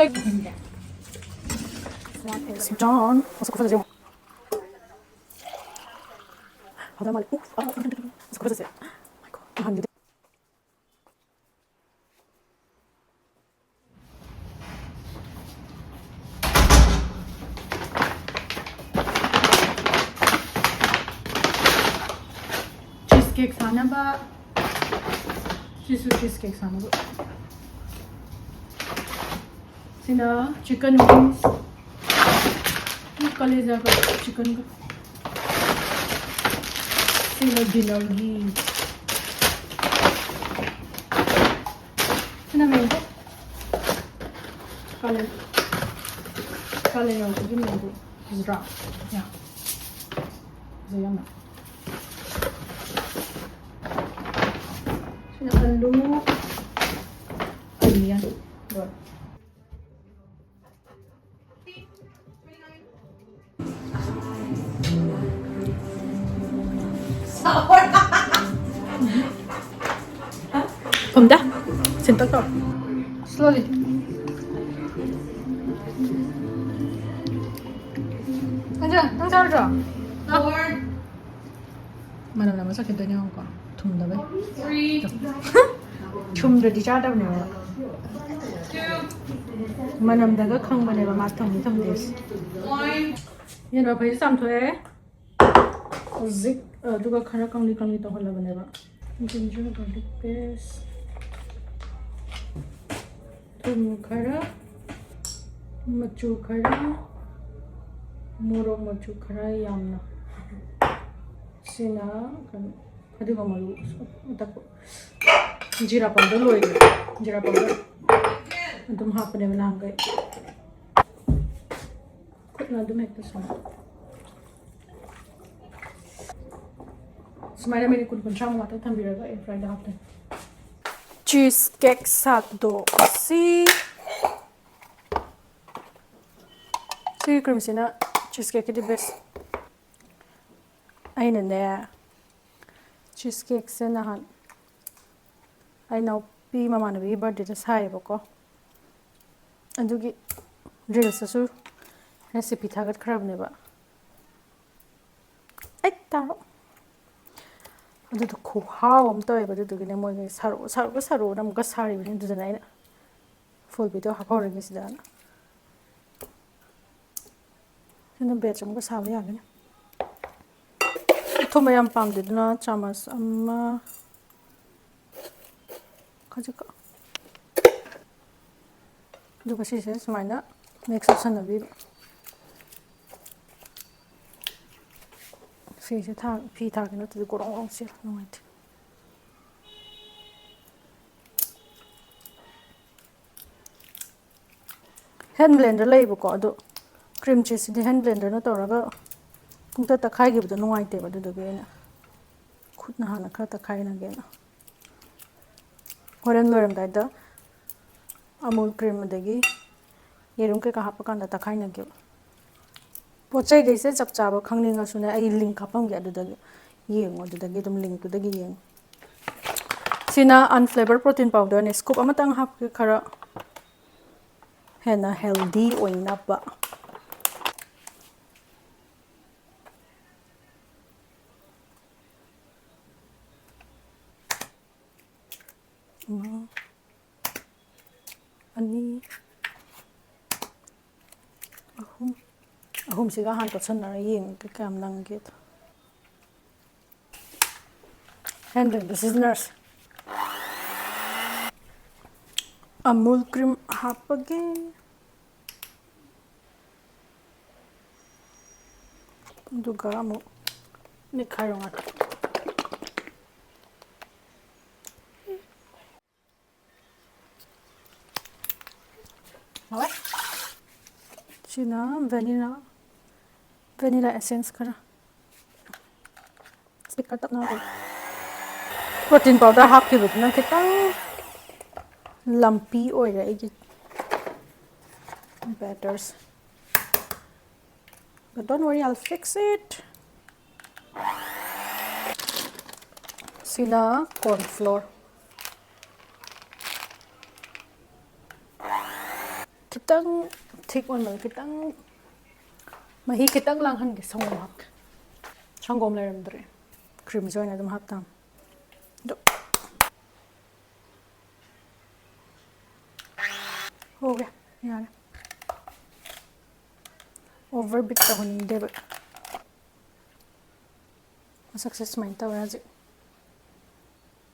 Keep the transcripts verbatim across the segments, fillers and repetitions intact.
It's done. ꯃꯁꯛ ꯈꯨꯐꯖꯁꯦ ꯌꯦꯡꯉꯣ꯫ ꯍꯥꯎꯗꯧ ꯃꯥꯜꯂꯦ꯫ ꯎꯐ, ꯑꯥ, ꯃꯁꯛ ꯈꯨꯐꯖꯁꯦ꯫ Oh my God, ꯅꯍꯥꯟꯒꯤꯗꯤ꯫ Cheese cake ꯁꯥꯅꯕ꯫ ꯁꯤꯁꯨ cheese cake ꯁꯥꯅꯕ꯫ ꯁꯤꯅ chicken wings꯫ ꯀꯂꯦꯖꯥꯒ chickenꯒ꯫ ꯁꯤꯅ dinnerꯒꯤ꯫ ꯁꯤꯅ mango꯫ ꯀꯥꯂꯦꯟ, ꯀꯥꯂꯦꯟ ꯌꯧꯔꯛꯄꯒꯤ mango꯫ ꯐꯖꯗ꯭ꯔꯥ? ꯌꯥ꯫ ꯐꯖꯩ ꯌꯥꯝꯅ꯫ ꯁꯤꯅ ꯑꯂꯨ, onion꯫ ꯂꯣꯏꯔꯦ꯫ ꯊꯨꯝꯗꯦ꯫ ꯁꯤꯟꯇꯛ ꯇꯧꯔꯦ꯫ Slowly. ꯑꯗꯨ ꯅꯪ ꯆꯥꯔꯗ꯭ꯔꯣ? ꯃꯅꯝ ꯅꯝꯕ ꯆꯠꯈꯤꯗꯣꯏꯅꯦ, ꯌꯦꯡꯉꯨꯀꯣ꯫ ꯊꯨꯝꯗꯕꯩ꯫ Three, ꯊꯨꯝꯗ꯭ꯔꯗꯤ ꯆꯥꯗꯕꯅꯦꯕ꯫ Two, ꯃꯅꯝꯗꯒ ꯈꯪꯕꯅꯦꯕ ꯃꯥ ꯊꯨꯝꯃꯤ ꯊꯨꯝꯗꯦꯁꯦ꯫ One. ꯌꯦꯟ ꯃꯐꯩꯁꯦ ꯆꯥꯝꯊꯣꯛꯑꯦ꯫ ꯍꯧꯖꯤꯛ ꯑꯗꯨꯒ ꯈꯔ ꯀꯪꯂꯤ ꯀꯪꯂꯤ ꯇꯧꯍꯜꯂꯕꯅꯦꯕ꯫ Ginger garlic paste꯫ ꯊꯨꯝ ꯈꯔ, ꯃꯆꯨ ꯈꯔ, ꯃꯣꯔꯣꯛ ꯃꯆꯨ ꯈꯔ ꯌꯥꯝꯅ꯫ ꯁꯤꯅ ꯀꯩꯅꯣ, ꯐꯗꯤꯒꯣꯝ ꯃꯔꯨ ꯑꯇꯛꯄ꯫ ꯖꯤꯔꯥ powder ꯂꯣꯏꯈ꯭ꯔꯦ꯫ ꯖꯤꯔꯥ powder ꯑꯗꯨꯝ ꯍꯥꯞꯄꯅꯦꯕ ꯅꯍꯥꯟꯈꯩ꯫ ꯈꯨꯠꯅ ꯑꯗꯨꯝ ꯍꯦꯛꯇ ꯁꯨꯝ꯫ ꯁꯨꯃꯥꯏꯅ minute ꯀꯨꯟ ꯀꯨꯟꯊ꯭ꯔꯥꯃꯨꯛ ꯉꯥꯛꯇꯪ ꯊꯝꯕꯤꯔꯒ air fryꯗ ꯍꯥꯞꯇꯣꯏꯅꯦ꯫ Cheese cake ꯁꯥꯗꯣꯛꯑꯁꯤ꯫ ꯁꯤꯒꯤ creamꯁꯤꯅ cheese cakeꯀꯤꯗꯤ best꯫ ꯑꯩꯅꯅꯦ, cheese cakeꯁꯦ ꯅꯍꯥꯟ ꯑꯩ ꯏꯅꯥꯎꯄꯤ ꯃꯃꯥꯟꯅꯕꯤꯒꯤ birthdayꯗ ꯁꯥꯏꯌꯦꯕꯀꯣ꯫ ꯑꯗꯨꯒꯤ ꯔꯤꯜꯁꯇꯁꯨ ꯔꯦꯁꯤꯄꯤ ꯊꯥꯒꯠꯈ꯭ꯔꯕꯅꯦꯕ꯫ ꯑꯩ ꯇꯥꯔꯣ꯫ ꯑꯗꯨꯗꯣ ꯈꯨꯍꯥꯎ ꯑꯃ ꯇꯧꯋꯦꯕ꯫ ꯑꯗꯨꯗꯨꯒꯤꯅꯦ ꯃꯣꯏꯒꯤ ꯁꯥꯔꯛꯑꯣ, ꯁꯥꯔꯛꯑꯣ, ꯁꯥꯔꯛꯑꯣꯅ ꯑꯃꯨꯛꯀ ꯁꯥꯔꯤꯕꯅꯤ꯫ ꯑꯗꯨꯗꯅ ꯑꯩꯅ ꯐꯨꯜ ꯚꯤꯗꯤꯑꯣ ꯍꯥꯞꯍꯧꯔꯒꯦ ꯁꯤꯗꯅ꯫ ꯁꯤꯅ ꯕꯦꯆ ꯑꯃꯒ ꯁꯥꯕ ꯌꯥꯒꯅꯤ꯫ ꯑꯊꯨꯝꯕ ꯌꯥꯝ ꯄꯥꯝꯗꯦ, ꯑꯗꯨꯅ ꯆꯥꯃꯁ ꯑꯃ ꯈꯖꯤꯛꯈꯛ꯫ ꯑꯗꯨꯒ ꯁꯤꯁꯦ ꯁꯨꯃꯥꯏꯅ ꯃꯤꯛꯁ ꯇꯧꯁꯟꯅꯕꯤꯕ꯫ ꯁꯤꯁꯦ ꯊꯥ-, ꯐꯤ ꯊꯥꯒꯦ ꯅꯠꯇ꯭ꯔꯗꯤ ꯒꯣꯔꯣꯡ ꯒꯣꯔꯣꯡ ꯆꯦꯜꯂꯦ, ꯅꯨꯡꯉꯥꯏꯇꯦ꯫ ꯍꯦꯟ ꯕ꯭ꯂꯦꯟꯗꯔ ꯂꯩꯌꯦꯕꯀꯣ, ꯑꯗꯣ ꯀ꯭ꯔꯤꯝ ꯆꯤꯁꯁꯤꯗꯤ ꯍꯦꯟ ꯕ꯭ꯂꯦꯟꯗꯔꯅ ꯇꯧꯔꯒ ꯄꯨꯡꯇꯛ ꯇꯛꯈꯥꯏꯈꯤꯕꯗꯣ ꯅꯨꯡꯉꯥꯏꯇꯦꯕ, ꯑꯗꯨꯗꯨꯒꯤ ꯑꯩꯅ ꯈꯨꯠꯅ ꯍꯥꯟꯅ ꯈꯔ ꯇꯛꯈꯥꯏꯅꯒꯦꯅ꯫ ꯍꯣꯔꯦꯟ ꯂꯣꯏꯔꯝꯗꯥꯏꯗ ꯑꯃꯨꯜ ꯀ꯭ꯔꯤꯝ ꯑꯗꯒꯤ ꯌꯦꯔꯨꯝ ꯀꯩꯀꯥ ꯍꯥꯞꯄꯀꯥꯟꯗ ꯇꯛꯈꯥꯏꯅꯒꯦꯕ꯫ ꯄꯣꯠ ꯆꯩꯈꯩꯁꯦ ꯆꯞ ꯆꯥꯕ ꯈꯪꯅꯤꯡꯉꯁꯨꯅꯦ, ꯑꯩ ꯂꯤꯡ ꯍꯥꯞꯄꯝꯒꯦ, ꯑꯗꯨꯗꯒꯤ ꯌꯦꯡꯉꯣ, ꯑꯗꯨꯗꯒꯤ ꯑꯗꯨꯝ ꯂꯤꯡꯇꯨꯗꯒꯤ ꯌꯦꯡꯉꯣ꯫ ꯁꯤꯅ ꯑꯟꯐ꯭ꯂꯦꯕꯔ ꯄ꯭ꯔꯣꯇꯤꯟ ꯄꯥꯎꯗꯔꯅꯦ, ꯁ꯭ꯀꯨꯞ ꯑꯃꯇꯪ ꯍꯥꯞꯀꯦ, ꯈꯔ ꯍꯦꯟꯅ ꯍꯦꯜꯗꯤ ꯑꯣꯏꯅꯕ꯫ ꯑꯃ, ꯑꯅꯤ, ꯑꯍꯨꯝ꯫ ꯑꯍꯨꯝꯁꯤꯒ ꯍꯥꯟꯅ ꯇꯣꯠꯁꯟꯅꯔ ꯌꯦꯡꯉꯒꯦ ꯀꯌꯥꯝ ꯅꯪꯒꯦꯗꯣ꯫ Hand blender ꯁꯤꯖꯤꯟꯅꯔꯁꯤ꯫ ꯑꯃꯨꯜ ꯀ꯭ꯔꯤꯝ ꯍꯥꯞꯄꯒꯦ꯫ ꯑꯗꯨꯒ ꯑꯃꯨꯛ ꯅꯤꯛꯈꯥꯏꯔꯣ ꯉꯥꯛꯇ꯫ ꯍꯥꯎꯋꯦ꯫ ꯁꯤꯅ vanilla, vanilla essence ꯈꯔ꯫ ꯁ꯭ꯄꯤꯀꯔ ꯇꯞꯅ ꯍꯥꯞꯄꯣ꯫ ꯄ꯭ꯔꯣꯇꯤꯟ ꯄꯥꯎꯗꯔ ꯍꯥꯞꯈꯤꯕꯗꯨꯅ ꯈꯤꯇꯪ ꯂꯝꯄꯤ ꯑꯣꯏꯔꯦ ꯑꯩꯒꯤ ꯕꯦꯇꯔꯁꯦ꯫ But don't worry, I'll fix it. ꯁꯤꯅ corn flour꯫ ꯈꯤꯇꯪ ꯊꯤꯛ ꯑꯣꯏꯅ, ꯈꯤꯇꯪ ꯃꯍꯤ ꯈꯤꯇꯪ ꯂꯥꯡꯍꯟꯒꯦ꯫ ꯁꯪꯒꯣꯝ ꯍꯥꯞꯀꯦ꯫ ꯁꯪꯒꯣꯝ ꯂꯩꯔꯝꯗ꯭ꯔꯦ, ꯀ꯭ꯔꯤꯝꯁꯦ ꯑꯣꯏꯅ ꯑꯗꯨꯝ ꯍꯥꯞꯇꯥꯝ꯫ ꯑꯗꯨ ꯍꯣꯒꯦ, ꯌꯥꯔꯦ꯫ ꯑꯣꯚꯔ ꯕꯤꯠ ꯇꯧꯍꯟꯅꯤꯡꯗꯦꯕ꯫ ꯃꯁꯛꯁꯦ ꯁꯨꯃꯥꯏꯅ ꯇꯧꯔꯦ ꯍꯧꯖꯤꯛ꯫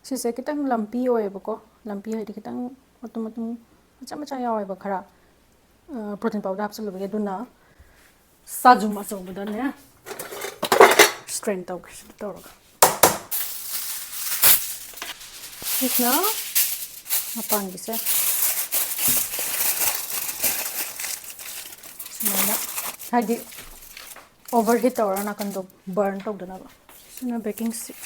ꯁꯤꯁꯦ ꯈꯤꯇꯪ ꯂꯝꯄꯤ ꯑꯣꯏꯌꯦꯕꯀꯣ꯫ ꯂꯝꯄꯤ ꯍꯥꯏꯗꯤ ꯈꯤꯇꯪ ꯃꯇꯨꯝ ꯃꯇꯨꯝ ꯃꯆꯥ ꯃꯆꯥ ꯌꯥꯎꯋꯦꯕ ꯈꯔ꯫ ꯄ꯭ꯔꯣꯇꯤꯟ ꯄꯥꯎꯗꯔ ꯍꯥꯞꯆꯤꯜꯂꯨꯕꯒꯤ꯫ ꯑꯗꯨꯅ ꯆꯥꯖꯨꯝ ꯑꯆꯧꯕꯗꯅꯦ ꯁ꯭ꯇ꯭ꯔꯦꯟ ꯇꯧꯒꯦ ꯁꯤꯗ ꯇꯧꯔꯒ꯫ ꯁꯤꯁꯤꯅ ꯃꯄꯥꯟꯒꯤꯁꯦ ꯁꯨꯃꯥꯏꯅ, ꯍꯥꯏꯗꯤ ꯑꯣꯚꯔ ꯍꯤꯠ ꯇꯧꯔꯒ ꯅꯥꯀꯟꯗꯣ ꯕꯔꯟ ꯇꯧꯗꯅꯕ꯫ ꯁꯤꯅ ꯕꯦꯀꯤꯡ ꯁꯤꯠ꯫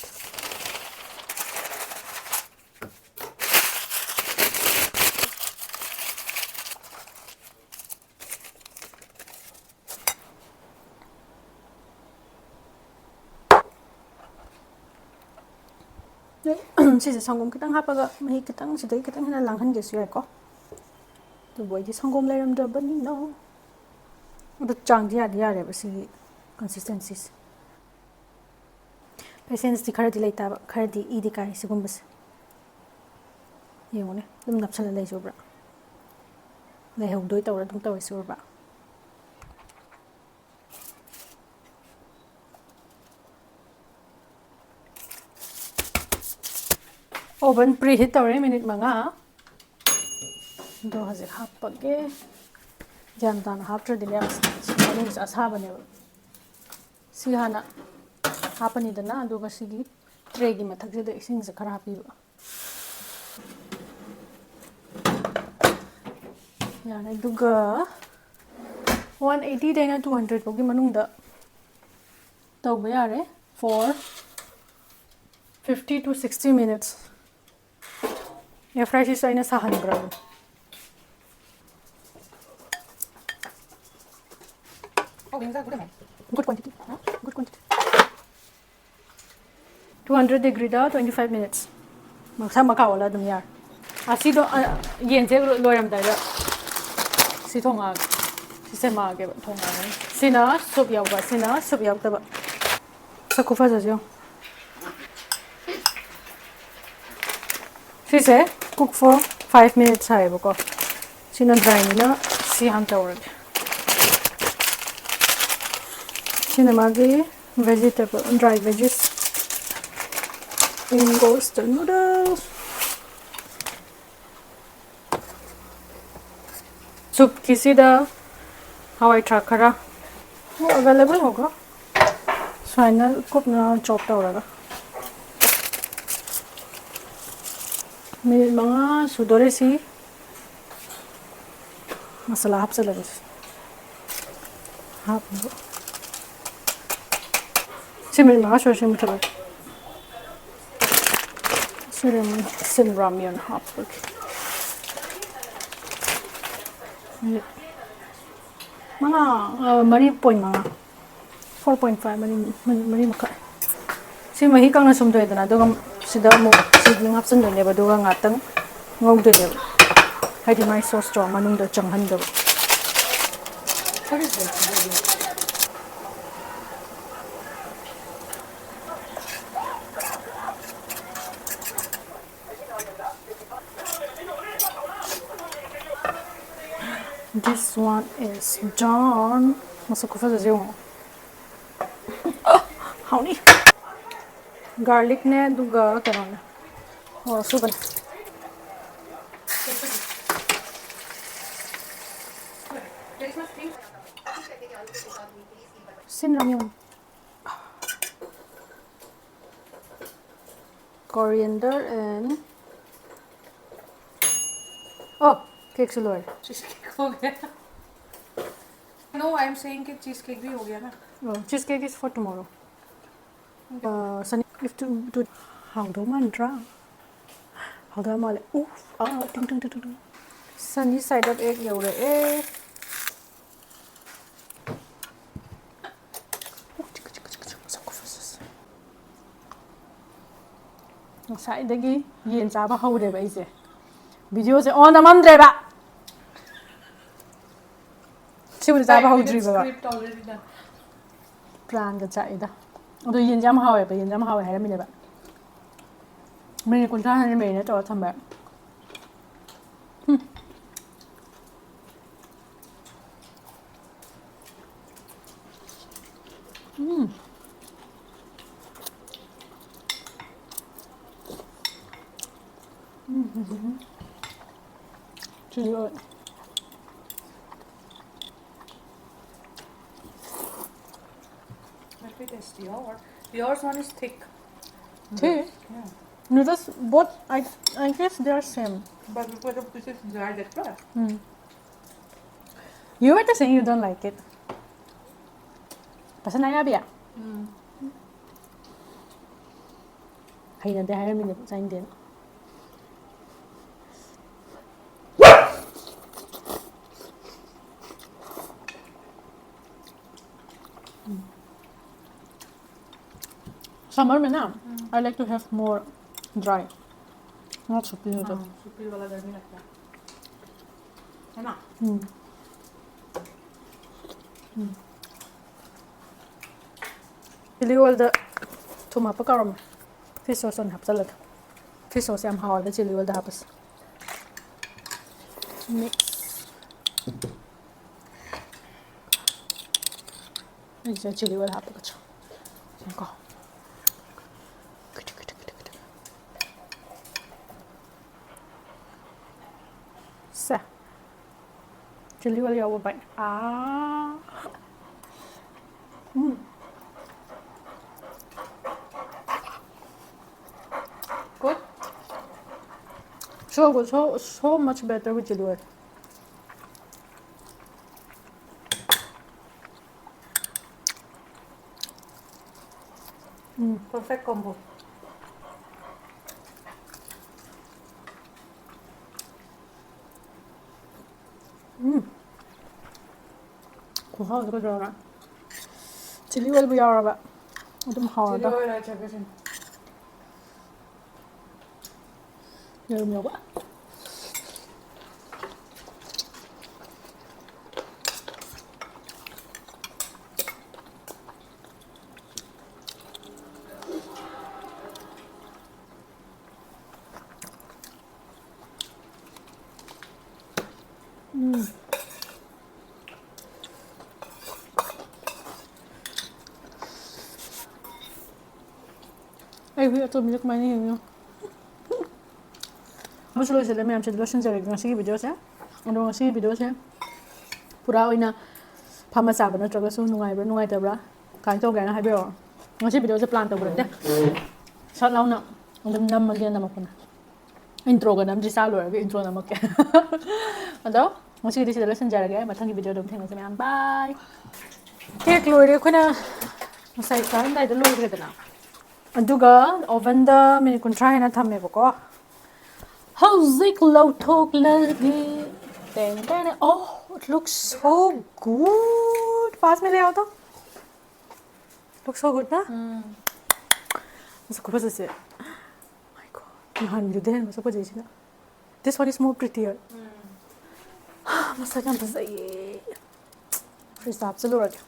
ꯁꯤꯁꯦ ꯁꯪꯒꯣꯝ ꯈꯤꯇꯪ ꯍꯥꯞꯄꯒ ꯃꯍꯤ ꯈꯤꯇꯪ, ꯁꯤꯗꯒꯤ ꯈꯤꯇꯪ ꯍꯦꯟꯅ ꯂꯥꯡꯍꯟꯒꯦꯁꯨ ꯌꯥꯏꯀꯣ꯫ ꯑꯗꯨꯕꯨ ꯑꯩꯗꯤ ꯁꯪꯒꯣꯝ ꯂꯩꯔꯝꯗ꯭ꯔꯕꯅꯤꯅ꯫ ꯑꯗꯨ ꯆꯥꯡꯗꯤ ꯌꯥꯗꯤ ꯌꯥꯔꯦꯕ ꯁꯤꯒꯤ ꯀꯟꯁꯤꯁꯇꯦꯟꯁꯤꯁꯦ꯫ ꯄꯦꯁꯦꯟꯁꯇꯤ ꯈꯔꯗꯤ ꯂꯩꯇꯕ, ꯈꯔꯗꯤ ꯏꯗꯤ ꯀꯥꯏ ꯁꯤꯒꯨꯝꯕꯁꯦ꯫ ꯌꯦꯡꯉꯨꯅꯦ, ꯑꯗꯨꯝ ꯅꯞꯁꯜꯂ ꯂꯩꯖꯕ꯭ꯔꯥ? ꯂꯩꯍꯧꯗꯣꯏ ꯇꯧꯔ ꯑꯗꯨꯝ ꯇꯧꯔꯤꯁꯤ ꯎꯔꯕ? ꯑꯣꯚꯟ ꯄ꯭ꯔꯤ ꯍꯤꯠ ꯇꯧꯔꯦ ꯃꯤꯅꯤꯠ ꯃꯉꯥ꯫ ꯑꯗꯣ ꯍꯧꯖꯤꯛ ꯍꯥꯞꯄꯒꯦ꯫ ꯒ꯭ꯌꯥꯟ ꯇꯥꯅ ꯍꯥꯞꯇ꯭ꯔꯗꯤꯅꯦ, ꯁꯤ ꯃꯅꯨꯡꯁꯦ ꯑꯁꯥꯕꯅꯦꯕ꯫ ꯁꯤ ꯍꯥꯟꯅ ꯍꯥꯞꯄꯅꯤꯗꯅ, ꯑꯗꯨꯒ ꯁꯤꯒꯤ ꯇ꯭ꯔꯦꯒꯤ ꯃꯊꯛꯁꯤꯗ ꯏꯁꯤꯡꯁꯦ ꯈꯔ ꯍꯥꯞꯄꯤꯕ꯫ ꯌꯥꯔꯦ, ꯑꯗꯨꯒ ꯋꯥꯟ ꯑꯩꯠꯇꯤꯗꯩꯅ ꯇꯨ ꯍꯟꯗ꯭ꯔꯦꯠ ꯐꯥꯎꯒꯤ ꯃꯅꯨꯡꯗ ꯇꯧꯕ ꯌꯥꯔꯦ, for fifty to sixty minutes꯫ Air ꯐ꯭ꯔꯥꯏꯁꯤꯁꯨ ꯑꯩꯅ ꯁꯥꯍꯟꯈ꯭ꯔꯕꯅꯤ꯫ Good quantity, huh? Good quantity꯫ Two hundred degreeꯗ twenty five minutes꯫ ꯃꯁꯥ ꯃꯈꯥ ꯑꯣꯜꯂ ꯑꯗꯨꯝ ꯌꯥꯔꯦ꯫ ꯑꯁꯤꯗꯣ, ꯑ, ꯌꯦꯟꯁꯦ ꯂꯣꯏꯔꯝꯗꯥꯏꯗ ꯁꯤ ꯊꯣꯡꯉꯛꯑꯒꯦ꯫ ꯁꯤꯁꯦ ꯃꯥꯒꯦꯕ ꯊꯣꯡꯉꯛꯑꯒꯅꯤ꯫ ꯁꯤꯅ ꯁꯨꯞ ꯌꯥꯎꯕ, ꯁꯤꯅ ꯁꯨꯞ ꯌꯥꯎꯗꯕ꯫ ꯁꯛ ꯈꯨꯐꯖꯁꯦ ꯌꯦꯡꯉꯣ꯫ ꯁꯤꯁꯦ cook for five minutes ꯍꯥꯏꯌꯦꯕꯀꯣ꯫ ꯁꯤꯅ dryꯅꯤꯅ ꯁꯤ ꯍꯥꯟꯅ ꯇꯧꯔꯒꯦ꯫ ꯁꯤꯅ ꯃꯥꯒꯤ vegetable, dry veggies. In goes the noodles. ꯁꯨꯞꯀꯤꯁꯤꯗ ꯍꯋꯥꯏ ꯊ꯭ꯔꯥꯛ ꯈꯔ ꯑꯦꯕꯥꯏꯂꯦꯕꯜ ꯑꯣꯏꯕ꯭ꯔꯣ? ꯁꯨꯃꯥꯏꯅ ꯀꯨꯞꯅ ꯆꯣꯞ ꯇꯧꯔꯒ ꯃꯤꯅꯤꯠ ꯃꯉꯥ ꯁꯨꯗꯣꯔꯦ꯫ ꯁꯤ ꯃꯁꯥꯂꯥ ꯍꯥꯞꯆꯤꯜꯂꯒꯦ꯫ ꯍꯥꯞꯅꯕ꯫ ꯁꯤ ꯃꯤꯅꯤꯠ ꯃꯉꯥ ꯁꯨꯔ ꯁꯤ ꯃꯨꯊꯠꯂꯒꯦ꯫ ꯁꯤꯗ ꯑꯃꯨꯛ ꯁꯤꯝ ꯔꯥꯃꯌꯟ ꯍꯥꯞꯄꯒꯦ꯫ ꯃꯤꯅꯤꯠ ꯃꯉꯥ, ꯑ, ꯃꯔꯤ ꯄꯣꯏꯟ ꯃꯉꯥ꯫ Four point five, ꯃꯔꯤ, ꯃꯔꯤ, ꯃꯔꯤ ꯃꯈꯥꯏ꯫ ꯁꯤ ꯃꯍꯤ ꯀꯪꯅ ꯁꯨꯝꯗꯣꯛꯑꯦꯗꯅ, ꯑꯗꯨꯒ ꯁꯤꯗ ꯑꯃꯨꯛ seasoning ꯍꯥꯞꯆꯤꯟꯗꯣꯏꯅꯦꯕ, ꯑꯗꯨꯒ ꯉꯥꯛꯇꯪ ꯉꯧꯗꯣꯏꯅꯦꯕ꯫ ꯍꯥꯏꯗꯤ ꯃꯥꯏ ꯁꯣꯁꯇꯣ ꯃꯅꯨꯡꯗ ꯆꯪꯍꯟꯗꯕ꯫ This one is done. ꯃꯁꯛ ꯈꯨꯐꯖꯁꯦ ꯌꯦꯡꯉꯣ꯫ ꯑ, ꯍꯥꯎꯅꯤ꯫ ꯒꯥꯔꯂꯤꯛꯅꯦ, ꯑꯗꯨꯒ ꯀꯩꯅꯣꯅꯦ, ꯃꯣꯔꯣꯛ ꯑꯁꯨꯕꯅꯦ꯫ ꯁꯤꯟ ꯔꯥꯃꯌꯟ꯫ Coriander and, oh, cakeꯁꯨ ꯂꯣꯏꯔꯦ꯫ Cheese cake हो गया। No, I am saying कि cheese cake भी हो गया ना। Oh, cheese cake is for tomorrow. Uh, sunny, if to, to, ꯍꯥꯎꯗꯧ ꯃꯥꯟꯗ꯭ꯔꯥ? ꯍꯥꯎꯗꯧ ꯃꯥꯜꯂꯦ꯫ ꯎꯐ, ꯑꯥ, ꯇꯤꯡ, ꯇꯤꯡ, ꯇꯤꯡ, ꯇꯤꯡ, ꯇꯤꯡ꯫ Sunny side up egg ꯌꯧꯔꯛꯑꯦ꯫ ꯉꯁꯥꯏꯗꯒꯤ ꯌꯦꯟ ꯆꯥꯕ ꯍꯧꯔꯦꯕ ꯑꯩꯁꯦ꯫ Videoꯁꯦ on ꯅꯝꯃꯝꯗ꯭ꯔꯦꯕ꯫ ꯁꯤꯕꯨꯗꯤ ꯆꯥꯕ ꯍꯧꯗ꯭ꯔꯤꯕꯕ꯫ Script already done. ꯄ꯭ꯔꯥꯟꯒ ꯆꯥꯛꯏꯗ꯫ ꯑꯗꯣ ꯌꯦꯟꯁꯦ ꯌꯥꯝ ꯍꯥꯎꯋꯦꯕ, ꯌꯦꯟꯁꯦ ꯌꯥꯝ ꯍꯥꯎꯋꯦ ꯍꯥꯏꯔꯝꯃꯤꯅꯦꯕ꯫ ꯃꯤꯅꯤꯠ ꯀꯨꯟꯊ꯭ꯔꯥ ꯍꯦꯟꯅ marinate ꯇꯧꯔ ꯊꯝꯕ꯫ ꯎꯝ꯫ ꯎꯝ꯫ ꯎꯝ꯫ ꯆꯤꯂꯤ ꯑꯣꯏ꯫ Let me taste your. Yours one is thick. Thick? Yeah. Noodles, both, I, I guess they are same. But because of this is dry, that's why. Hmm. You were saying you don't like it. ꯄꯁꯟ ꯌꯥꯕꯤꯌꯥ? ꯎꯝ꯫ ꯍꯩꯅꯗꯦ ꯍꯥꯏꯔꯝꯃꯤꯅꯦꯕ, ꯆꯥꯅꯤꯡꯗꯦꯅ꯫ Summer में ना, I like to have more dry, not soupy noodles. हाँ, soupy वाला गर्मी लगता है, है ना? ꯎꯝ꯫ ꯎꯝ꯫ ꯆꯤꯂꯤ ꯑꯣꯏꯜꯗ ꯊꯨꯝ ꯍꯥꯞꯄ ꯀꯥꯎꯔꯝꯃꯦ꯫ Fish sauce ꯑꯣꯏꯅ ꯍꯥꯞꯆꯜꯂꯒꯦ꯫ Fish sauce ꯌꯥꯝ ꯍꯥꯎꯋꯦꯕ ꯆꯤꯂꯤ ꯑꯣꯏꯜꯗ ꯍꯥꯞꯄꯁꯦ꯫ Mix꯫ ꯑꯩꯁꯦ ꯆꯤꯂꯤ ꯑꯣꯏꯜ ꯍꯥꯞꯄꯒ ꯆꯥ-, ꯀꯣ꯫ ꯁꯦ꯫ ꯆꯤꯂꯤ ꯑꯣꯏꯜ ꯌꯥꯎꯕ ꯕꯥꯏꯠ꯫ ꯑꯥ꯫ ꯎꯝ꯫ Good. So good. So, so much better with chili oil. Um. Perfect combo. ꯎꯝ꯫ ꯈꯨꯍꯥꯎꯁꯦ ꯀꯩꯗꯧꯔꯒ ꯆꯤꯂꯤ ꯑꯣꯏꯜꯕꯨ ꯌꯥꯎꯔꯕ ꯑꯗꯨꯝ ꯍꯥꯎꯔꯗ꯭ꯔꯣ? ꯆꯤꯂꯤ ꯑꯣꯏꯜ ꯍꯥꯏ ꯆꯠꯄꯁꯤꯅꯦ꯫ ꯌꯦꯔꯨꯝ ꯌꯥꯎꯕ꯫ ꯑꯇꯣꯝꯕꯤꯁꯦ ꯀꯃꯥꯏꯅ ꯌꯦꯡꯉꯤꯅꯣ? ꯑꯃꯁꯨ ꯂꯣꯏꯁꯤꯜꯂꯦ ꯃꯌꯥꯝꯁꯤꯗꯤ ꯂꯣꯏꯁꯤꯟꯖꯔꯒꯦ ꯉꯁꯤꯒꯤ ꯚꯤꯗꯤꯑꯣꯁꯦ꯫ ꯑꯗꯣ ꯉꯁꯤꯒꯤ ꯚꯤꯗꯤꯑꯣꯁꯦ ꯄꯨꯔꯥ ꯑꯣꯏꯅ ꯐꯝꯃ ꯆꯥꯕ ꯅꯠꯇ꯭ꯔꯒꯁꯨ ꯅꯨꯡꯉꯥꯏꯕ꯭ꯔꯥ ꯅꯨꯡꯉꯥꯏꯇꯕ꯭ꯔꯥ ꯀꯃꯥꯏꯅ ꯇꯧꯒꯦ ꯍꯥꯏꯅ ꯍꯥꯏꯕꯤꯔꯛꯑꯣ꯫ ꯉꯁꯤ ꯚꯤꯗꯤꯑꯣꯁꯦ ꯄ꯭ꯂꯥꯟ ꯇꯧꯕ ꯅꯠꯇꯦ, ꯁꯠ ꯂꯥꯎꯅ ꯑꯗꯨꯝ ꯅꯝꯃꯒꯦ ꯅꯝꯃꯛꯄꯅꯦ꯫ ꯏꯟꯇ꯭ꯔꯣꯒ ꯅꯝꯗ꯭ꯔꯤ, ꯆꯥ ꯂꯣꯏꯔꯒ ꯏꯟꯇ꯭ꯔꯣ ꯅꯝꯃꯛꯀꯦ꯫ ꯑꯗꯣ ꯉꯁꯤꯒꯤꯗꯤ ꯁꯤꯗ ꯂꯣꯏꯁꯤꯟꯖꯔꯒꯦ, ꯃꯊꯪꯒꯤ ꯚꯤꯗꯤꯑꯣꯗ ꯑꯃꯨꯛ ꯊꯦꯡꯅꯁꯤ ꯃꯌꯥꯝ, ꯕꯥꯏ꯫ ꯀꯦꯛ ꯂꯣꯏꯔꯦ, ꯑꯩꯈꯣꯏꯅ ꯉꯁꯥꯏ ꯆꯥꯔꯝꯗꯥꯏꯗ ꯂꯣꯏꯈ꯭ꯔꯦꯗꯅ, ꯑꯗꯨꯒ ꯑꯣꯚꯟꯗ ꯃꯤꯅꯤꯠ ꯀꯨꯟꯊ꯭ꯔꯥ ꯍꯦꯟꯅ ꯊꯝꯃꯦꯕꯀꯣ꯫ ꯍꯧꯖꯤꯛ ꯂꯧꯊꯣꯛꯂꯒꯦ꯫ ꯇꯦꯡ ꯇꯦꯡ꯫ Oh, it looks so good. ꯄꯥꯁ ꯃꯤ ꯂꯩ ꯑꯣ꯫ Looks so good ꯅ? ꯎꯝ꯫ ꯃꯁꯛ ꯈꯨꯐꯖꯁꯦ꯫ My God. ꯅꯍꯥꯟꯒꯤꯗꯨꯗꯤ ꯍꯦꯟꯅ ꯃꯁꯛ ꯐꯖꯩ ꯁꯤꯅ꯫ This one is more prettier. ꯃꯁꯛ ꯌꯥꯝ ꯐꯖꯩꯌꯦ꯫ ꯐ꯭ꯔꯤꯖꯇ ꯍꯥꯞꯆꯜꯂꯨꯔꯒꯦ꯫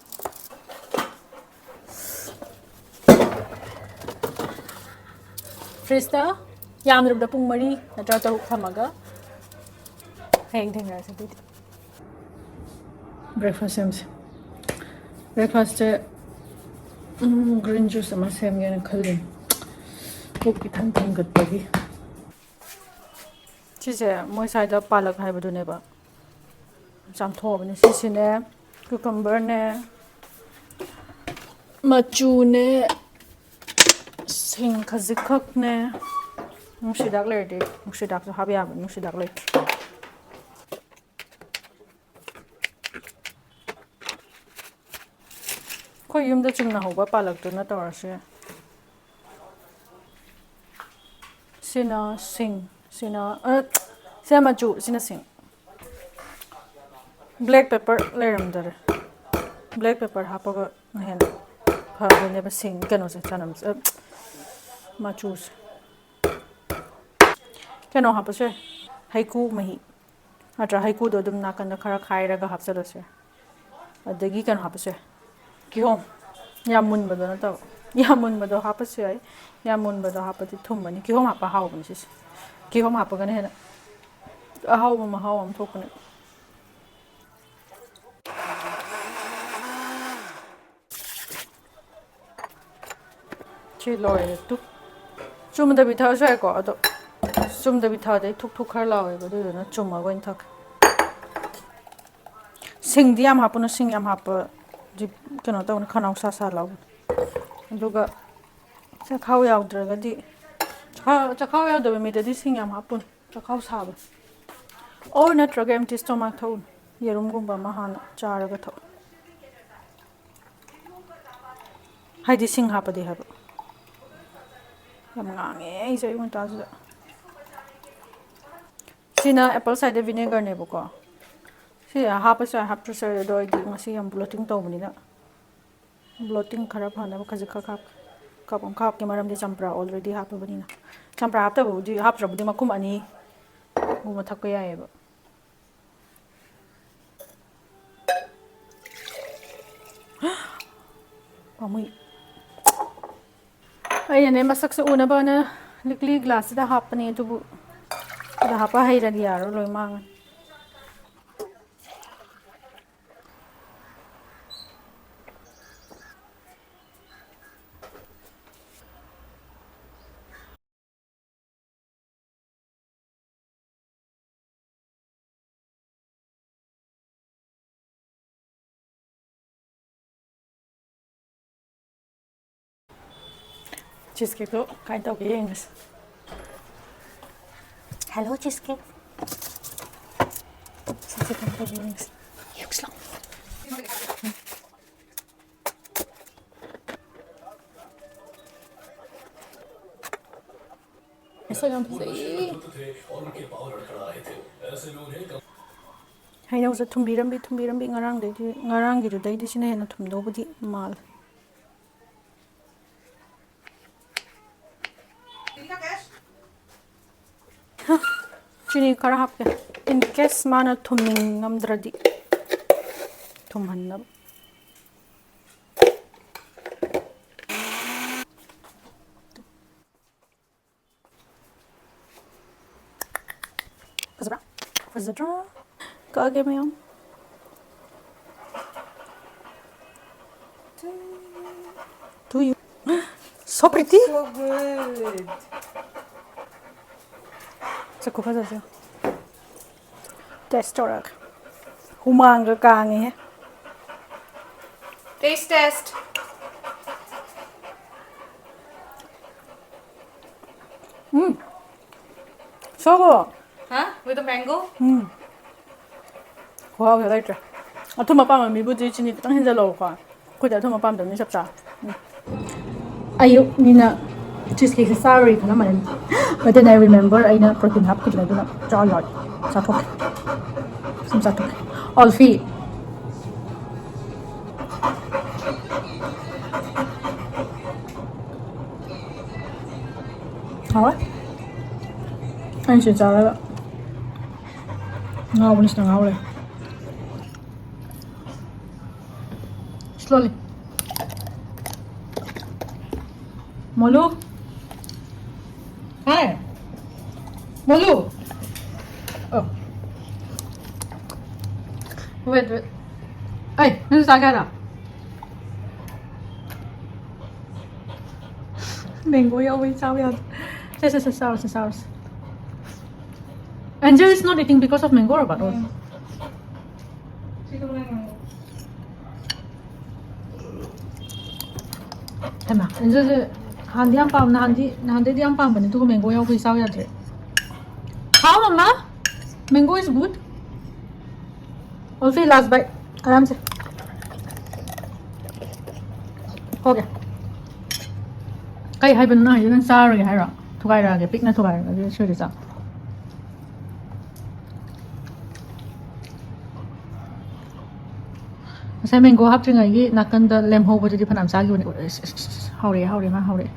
ꯐ꯭ꯔꯤꯖꯇ ꯌꯥꯝꯗ꯭ꯔꯕꯗ ꯄꯨꯡ ꯃꯔꯤ ꯅꯠꯇ꯭ꯔꯒ ꯇꯔꯨꯛ ꯊꯝꯃꯒ ꯍꯌꯦꯡ ꯊꯦꯡꯅꯔꯁꯦ ꯑꯗꯨꯗꯤ꯫ ꯕ꯭ꯔꯦꯛꯐꯥꯁ ꯁꯦꯝꯁꯦ꯫ ꯕ꯭ꯔꯦꯛꯐꯥꯁꯁꯦ, ꯎꯝ, ꯒ꯭ꯔꯤꯟ ꯖꯨꯁ ꯑꯃ ꯁꯦꯝꯒꯦꯅ ꯈꯜꯂꯤ, ꯄꯨꯛ ꯏꯊꯟ ꯊꯟꯒꯠꯄꯒꯤ꯫ ꯁꯤꯁꯦ ꯃꯣꯏ ꯁ꯭ꯋꯥꯏꯗ ꯄꯥꯂꯛ ꯍꯥꯏꯕꯗꯨꯅꯦꯕ꯫ ꯆꯥꯝꯊꯣꯛꯑꯕꯅꯤ꯫ ꯁꯤꯁꯤꯅꯦ, ꯀꯨꯀꯝꯕꯔꯅꯦ, ꯃꯆꯨꯅꯦ, ꯁꯤꯡ ꯈꯖꯤꯛꯈꯛꯅꯦ꯫ ꯅꯨꯡꯁꯤꯗꯥꯛ ꯂꯩꯔꯗꯤ ꯅꯨꯡꯁꯤꯗꯥꯛꯁꯨ ꯍꯥꯞ ꯌꯥꯕꯅꯤ, ꯅꯨꯡꯁꯤꯗꯥꯛ ꯂꯩꯇ꯭ꯔꯦ꯫ ꯑꯩꯈꯣꯏ ꯌꯨꯝꯗ ꯆꯨꯝꯅ ꯍꯧꯕ ꯄꯥꯂꯛꯇꯨꯅ ꯇꯧꯔꯁꯨ ꯌꯥꯏ꯫ ꯁꯤꯅ ꯁꯤꯡ, ꯁꯤꯅ, ꯑ, ꯁꯤꯅ ꯃꯆꯨ, ꯁꯤꯅ ꯁꯤꯡ꯫ ꯕ꯭ꯂꯦꯛ ꯄꯦꯄꯔ ꯂꯩꯔꯝꯗꯔꯦ꯫ ꯕ꯭ꯂꯦꯛ ꯄꯦꯄꯔ ꯍꯥꯞꯄꯒ ꯍꯦꯟꯅ ꯐꯗꯣꯏꯅꯦꯕ ꯁꯤꯡ, ꯀꯩꯅꯣꯁꯦ, ꯆꯅꯝꯁꯦ, ꯑ, ꯃꯆꯨꯁꯦ꯫ ꯀꯩꯅꯣ ꯍꯥꯞꯄꯁꯨ ꯌꯥꯏ, ꯍꯩꯀꯨ ꯃꯍꯤ ꯅꯠꯇ꯭ꯔꯥ? ꯍꯩꯀꯨꯗꯣ ꯑꯗꯨꯝ ꯅꯥꯀꯟꯗ ꯈꯔ ꯈꯥꯏꯔꯒ ꯍꯥꯞꯆꯜꯂꯁꯨ ꯌꯥꯏ꯫ ꯑꯗꯒꯤ ꯀꯩꯅꯣ ꯍꯥꯞꯄꯁꯨ ꯌꯥꯏ, ꯀꯤꯍꯣꯝ꯫ ꯌꯥꯝ ꯃꯨꯟꯕꯗꯣ ꯅꯠꯇꯕ, ꯌꯥꯝ ꯃꯨꯟꯕꯗꯣ ꯍꯥꯞꯄꯁꯨ ꯌꯥꯏ꯫ ꯌꯥꯝ ꯃꯨꯟꯕꯗꯣ ꯍꯥꯞꯄꯗꯤ ꯊꯨꯝꯕꯅꯤ꯫ ꯀꯤꯍꯣꯝ ꯍꯥꯞꯄ ꯍꯥꯎꯕꯅꯤ ꯁꯤꯁꯦ꯫ ꯀꯤꯍꯣꯝ ꯍꯥꯞꯄꯒꯅ ꯍꯦꯟꯅ ꯑꯍꯥꯎꯕ ꯃꯍꯥꯎ ꯑꯃ ꯊꯣꯛꯄꯅꯦ꯫ ꯁꯤ ꯂꯣꯏꯔꯦ ꯇꯨ꯫ ꯆꯨꯝꯗꯕꯤ ꯊꯛꯑꯁꯨ ꯌꯥꯏꯀꯣ, ꯑꯗꯣ ꯆꯨꯝꯗꯕꯤ ꯊꯛꯑꯗꯤ ꯑꯩ ꯊꯨꯛ ꯊꯨꯛ ꯈꯔ ꯂꯥꯎꯋꯦꯕ, ꯑꯗꯨꯗꯨꯅ ꯆꯨꯝꯃꯒ ꯑꯣꯏꯅ ꯊꯛꯀꯦ꯫ ꯁꯤꯡꯗꯤ ꯌꯥꯝ ꯍꯥꯞꯄꯨꯅꯨ, ꯁꯤꯡ ꯌꯥꯝ ꯍꯥꯞꯄꯗꯤ ꯀꯩꯅꯣ ꯇꯧꯕꯅꯤ, ꯈꯅꯥꯎ ꯁꯥ ꯁꯥ ꯂꯥꯎꯕꯅꯤ꯫ ꯑꯗꯨꯒ ꯆꯈꯥꯎ ꯌꯥꯎꯗ꯭ꯔꯒꯗꯤ, ꯆꯈꯥꯎ, ꯆꯈꯥꯎ ꯌꯥꯎꯗꯕ ꯃꯤꯗꯗꯤ ꯁꯤꯡ ꯌꯥꯝ ꯍꯥꯞꯄꯨꯅꯨ, ꯆꯈꯥꯎ ꯁꯥꯕ꯫ ꯑꯣꯔ ꯅꯠꯇ꯭ꯔꯒ empty stomach ꯊꯛꯎꯅꯨ, ꯌꯦꯔꯨꯝꯒꯨꯝꯕ ꯑꯃ ꯍꯥꯟꯅ ꯆꯥꯔꯒ ꯊꯛꯎ꯫ ꯍꯥꯏꯗꯤ ꯁꯤꯡ ꯍꯥꯞꯄꯗꯤ ꯍꯥꯏꯕ꯫ ꯌꯥꯝ ꯉꯥꯡꯉꯦ ꯑꯩꯁꯦ ꯑꯌꯨꯛ ꯉꯟꯇꯥꯁꯤꯗ꯫ ꯁꯤꯅ apple cider vinegarꯅꯦꯕꯀꯣ꯫ ꯁꯤ ꯍꯥꯞꯄꯁꯨ ꯌꯥꯏ, ꯍꯥꯞꯇ꯭ꯔꯁꯨ ꯌꯥꯏ, ꯑꯗꯣ ꯑꯩꯗꯤ ꯉꯁꯤ ꯌꯥꯝ bloating ꯇꯧꯕꯅꯤꯅ bloating ꯈꯔ ꯐꯅꯕ ꯈꯖꯤꯛ ꯈꯛ ꯍꯥꯞꯀꯦ꯫ Cup ꯑꯃꯈꯛ ꯍꯥꯞꯀꯦ, ꯃꯔꯝꯗꯤ ꯆꯝꯄ꯭ꯔꯥ already ꯍꯥꯞꯄꯕꯅꯤꯅ꯫ ꯆꯝꯄ꯭ꯔꯥ ꯍꯥꯞꯇꯕꯕꯨꯗꯤ, ꯍꯥꯞꯇ꯭ꯔꯕꯨꯗꯤ ꯃꯈꯨꯝ ꯑꯅꯤꯒꯨꯝꯕ ꯊꯛꯄ ꯌꯥꯏꯑꯕ꯫ ꯄꯥꯝꯃꯨꯏ꯫ ꯑꯩꯅꯅꯦ ꯃꯁꯛꯁꯦ ꯎꯅꯕꯅ ꯂꯤꯛꯂꯤ glassꯁꯤꯗ ꯍꯥꯞꯄꯅꯦ, ꯑꯗꯨꯕꯨ ꯁꯤꯗ ꯍꯥꯞꯄ ꯍꯩꯔꯗꯤ ꯌꯥꯔꯣꯏ, ꯂꯣꯏ ꯃꯥꯡꯉꯅꯤ꯫ Cheesecakeꯇꯣ ꯀꯥꯏꯅ ꯇꯧꯒꯦ ꯌꯦꯡꯉꯁꯤ꯫ Hello, cheesecake. ꯁꯤꯁꯦ ꯀꯃꯥꯏꯅ ꯇꯧꯒꯦ ꯌꯦꯡꯉꯁꯤ꯫ ꯌꯦꯡꯉꯨꯁꯤ ꯂꯥꯎ꯫ ꯃꯁꯛ ꯌꯥꯝ ꯐꯖꯩꯌꯦ꯫ ꯍꯩꯅꯧꯁꯦ ꯊꯨꯝꯕꯤꯔꯝꯕꯤ, ꯊꯨꯝꯕꯤꯔꯝꯕꯤ, ꯉꯔꯥꯡꯗꯩꯗꯤ, ꯉꯔꯥꯡꯒꯤꯗꯨꯗꯩꯗꯤ ꯁꯤꯅ ꯍꯦꯟꯅ ꯊꯨꯝꯗꯧꯕꯗꯤ ꯃꯥꯜꯂꯦ꯫ ꯆꯤꯅꯤ ꯈꯔ ꯍꯥꯞꯀꯦ, in case ꯃꯥꯅ ꯊꯨꯝꯅꯤꯡꯉꯝꯗ꯭ꯔꯗꯤ ꯊꯨꯝꯍꯟꯅꯕ꯫ ꯐꯖꯕ꯭ꯔꯥ? ꯐꯖꯗ꯭ꯔꯥ? ꯀꯛꯑꯒꯦ ꯃꯌꯥꯝ꯫ To you. So So pretty. So good. ꯆꯠꯈꯣ ꯐꯖꯁꯦ꯫ Test ꯇꯧꯔꯒ ꯍꯨꯃꯥꯡꯒ ꯀꯥꯡꯉꯦꯍꯦ꯫ Taste test. Um. So good. Huh? With the mango? ꯎꯝ꯫ ꯈꯨꯍꯥꯎꯁꯦ ꯂꯩꯇ꯭ꯔꯦ꯫ ꯑꯊꯨꯝꯕ ꯄꯥꯝꯕ ꯃꯤꯕꯨꯗꯤ ꯆꯤꯅꯤ ꯈꯤꯇꯪ ꯍꯦꯟꯖꯜꯂꯛꯑꯣꯀꯣ꯫ ꯑꯩꯈꯣꯏꯗꯤ ꯑꯊꯨꯝꯕ ꯄꯥꯝꯗꯕꯅꯤꯅ ꯆꯞ ꯆꯥ꯫ ꯎꯝ꯫ ꯑꯌꯨꯛꯅꯤꯅ cheese cakeꯁꯦ ꯆꯥꯔꯣꯏ ꯈꯜꯂꯝꯕꯅꯤ꯫ But then I remember ꯑꯩꯅ protein ꯍꯥꯞꯈꯤꯕꯅꯦ, ꯑꯗꯨꯅ ꯆꯥ ꯌꯥꯔꯦ꯫ ꯆꯥꯊꯣꯛꯀꯦ꯫ ꯁꯨꯝ ꯆꯥꯊꯣꯛꯀꯦ꯫ ꯑꯣꯜꯐꯤ꯫ ꯍꯥꯎꯋꯦ꯫ ꯑꯩꯁꯦ ꯆꯥꯔꯒ ꯉꯥꯎꯕꯅ ꯁꯤꯗ ꯉꯥꯎꯔꯦ꯫ Slowly. ꯃꯣꯂꯨ꯫ Hi. ꯃꯣꯂꯨ꯫ Oh. Wait, wait. ꯑꯩ, ꯅꯪꯁꯨ ꯆꯥꯒꯦ ꯍꯥꯏꯔꯣ? Mango ꯌꯥꯎꯕꯩ ꯆꯥꯕ ꯌꯥꯗꯦ꯫ ꯁꯦ, ꯁꯦ, ꯁꯦ, ꯆꯥꯔꯨꯁꯦ, ꯆꯥꯔꯨꯁꯦ꯫ Angel is not eating because of mango or what? ꯎꯝ꯫ ꯍꯩꯃꯥ, ꯑꯦꯟꯖꯦꯜꯁꯦ ꯍꯥꯟꯅꯗꯤ ꯌꯥꯝ ꯄꯥꯝ-, ꯅꯍꯥꯟꯗꯤ, ꯅꯍꯥꯟꯗꯩꯗꯤ ꯌꯥꯝ ꯄꯥꯝꯕꯅꯦ, ꯑꯗꯨꯒ mango ꯌꯥꯎꯕꯒꯤ ꯆꯥꯎ ꯌꯥꯗ꯭ꯔꯦ꯫ How, ꯃꯃꯥ? Mango is good. ꯑꯣꯜꯐꯤ, last bite. ꯑꯔꯥꯝꯁꯦ꯫ ꯍꯣꯒꯦ꯫ ꯀꯩ ꯍꯥꯏꯕꯅꯣ ꯅꯪ ꯍꯥꯏꯁꯦ? ꯅꯪ ꯆꯥꯔꯣꯏꯒꯦ ꯍꯥꯏꯔꯣ? ꯊꯨꯒꯥꯏꯔꯛꯑꯒꯦ, ꯄꯤꯛꯅ ꯊꯨꯒꯥꯏꯔꯛꯑꯒꯦ, ꯁꯣꯏꯗ ꯆꯥꯎ꯫ ꯉꯁꯥꯏ mango ꯍꯥꯞꯇ꯭ꯔꯤꯉꯩꯒꯤ ꯅꯥꯀꯟꯗ ꯂꯦꯝꯍꯧꯕꯗꯨꯗꯤ ꯐꯅꯌꯥꯝ ꯆꯥꯈꯤꯕꯅꯦ꯫ ꯑꯁ, ꯑꯁ, ꯑꯁ, ꯑꯁ, ꯍꯧꯔꯛꯑꯦ, ꯍꯧꯔꯛꯑꯦ, ꯃꯥ ꯍꯧꯔꯛꯑꯦ꯫